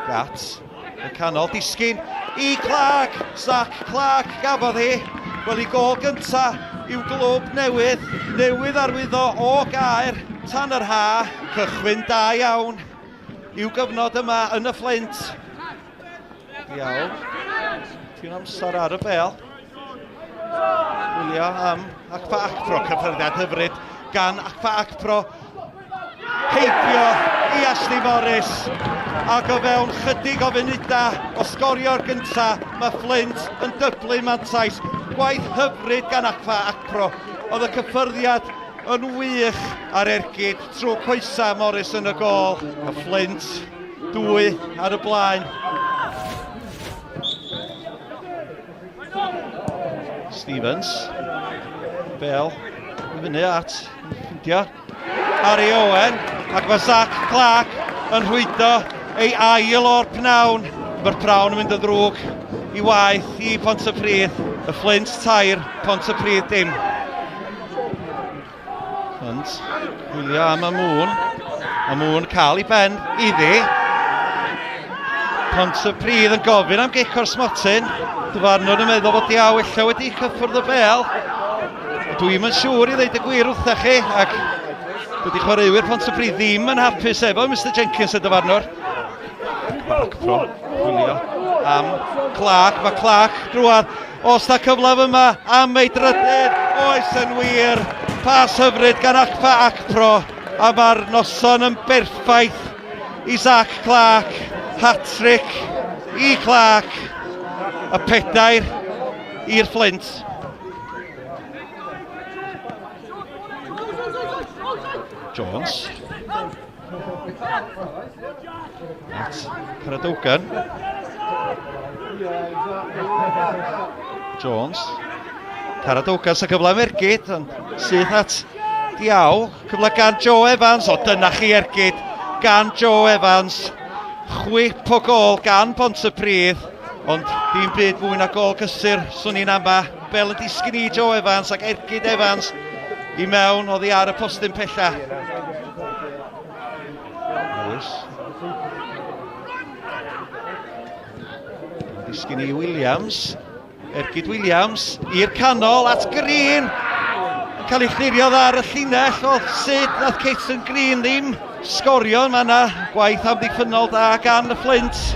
Ac at y canol, disgyn i Clark, Zach Clark gafodd hi. Wel, i gol gynta i'w glwb newydd, newydd arwyddo o Gaer tan yr ha. Cychwyn da iawn i'w gyfnod yma yn y Fflint. Iawn. Ti'n amser ar y bel. Gwylio am Akpa Akpro, cyffyrddiad hyfryd gan Akpa Akpro. Heibio i Ashley Morris ac o fewn chydig o funudau o sgorio'r gynta mae Flint yn dyblu mantais. Gwaith hyfryd gan Akpa Akpro. Oedd y cyffyrddiad yn wych ar ergyd trwy coesau Morris yn y gôl. Y Flint Dwy ar y blaen. Stevens. Bell. I fyny at. Ffindio. Harry Owen. Ac mae Zach Clark yn rhwydo ei ail o'r pnawn. Mae'r prawn yn mynd yn ddrwg i waith i Pontypridd. Y Flint tair, Pontypridd dim. Hunt, chwilio am y mŵn. Y mŵn cael ei ben iddi. Pontypridd yn gofyn am gic o'r smotyn. Dyfarnwr yn meddwl fod Diaw ella wedi cyffwrdd y bel. Dwi'm yn siŵr i ddeud y gwir wrthach chi, ac dydy chwaraewyr Pontypridd ddim yn hapus efo Mr Jenkins y dyfarnwr. Back pro, chwilio am Clark, mae Clark drwad. Os na cyfle yma am ei drydydd, oes yn wir. Pas hyfryd gan Akpa Akpro, a mae'r noson yn berffaith i Zach Clark. Hat-trick i Clark, y pedair i'r Flint. Jones. At Caradogan. Jones. Caradogan sy'n cyfle am ergyd, ond syth at Diaw. Cyfle gan Joe Evans, o dyna chi ergyd gan Joe Evans. Chwip o gol gan Pontypridd, ond dim byd fwy na gol cysur, swn i'n ama. Bel yn disgyn i Joe Evans ac ergyd Evans i mewn oddi ar y postyn pella. Lewis. Disgyn i Williams. Ergyd Williams i'r canol at Green. Yn cael ei chlirio ar y llinell. O, sut nath Caton Green ddim sgorio. Mae yna gwaith amddiffynnol da gan y Flint.